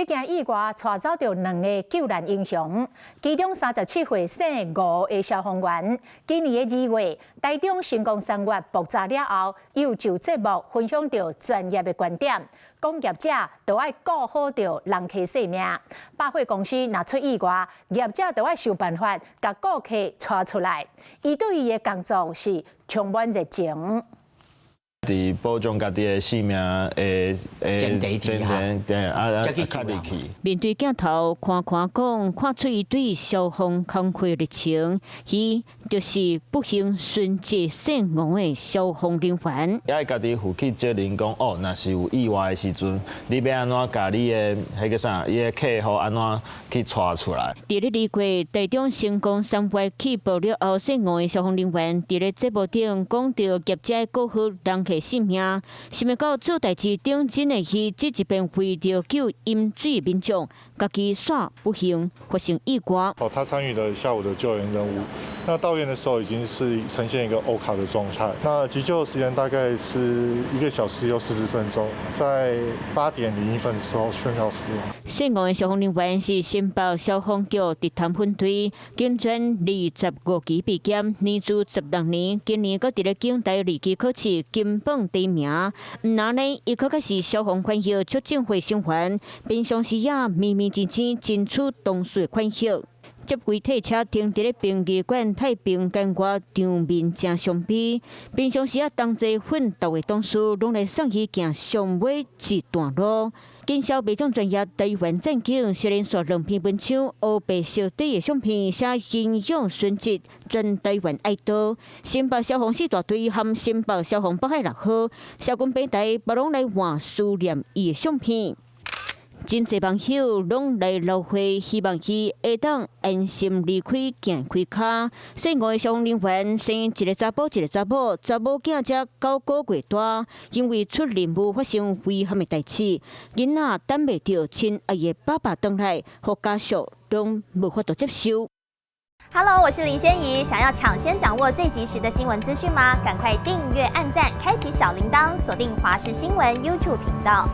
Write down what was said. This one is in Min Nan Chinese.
這件意外帶走著兩个救難英雄，其中37歲姓吳的消防員，今年的2月，台中新光三越爆炸了後，又就節目分享著專業的觀點，講業者都愛顧好著人客性命。百貨公司若出意外，業者都愛想辦法共顧客帶出來。伊對伊的工作是充滿熱情。佇保障家己的性命的前提之下，對啊，才去較入去。面對鏡頭，看看講，看出伊對消防工課熱情，伊就是不幸殉職姓吳的消防人員。也愛家己負起責任，講哦，若是有意外的時陣，你欲按怎共你的彼個啥，伊的客戶按怎去帶出來？佇咧2月，台中新光三越氣爆了後，姓吳的消防人員佇咧節目頂講著業者顧好人客性命，想袂到做代誌頂真的伊，這一邊為著救飲水民眾，家己煞不幸發生意外。哦，他參與了下午的救援任務。那到院的時候已經是呈現一個歐卡的狀態。那急救時間大概是1個小時又40分鐘，在8點01分的時候宣告死亡。姓吳的消防人員是新北消防局竹潭分隊，警專25期畢業，年資16年，今年閣佇咧警大二期考試金榜題名。毋但呢，伊閣較是消防翻譯促進會成員，平常時也面面真真爭取同事的款惜。接違體車停佇咧殯儀館太平間外，場面誠傷悲。平常時啊，同齊奮鬥的同事，攏來送伊行上尾一段路。警消民眾專業台灣戰警，是連續兩篇文章，烏白色底的相片，寫英勇殉職，全台灣哀悼。新北消防四大隊和新北消防北海六號，社群平台嘛攏來換思念伊的相片。真濟網友攏來留話，希望伊會當安心離開，行開跤。姓吳的消防人員生一个查埔一个查某，查某囝才9個月大，因為出任務發生危險的代誌，囡仔等袂著親愛的爸爸轉來，予家屬攏無法度接受。 Hello，我是林仙怡，想要搶先掌握最及時的新聞資訊嗎？趕快訂閱、按讚、開啟小鈴鐺，鎖定華視新聞 YouTube 頻道。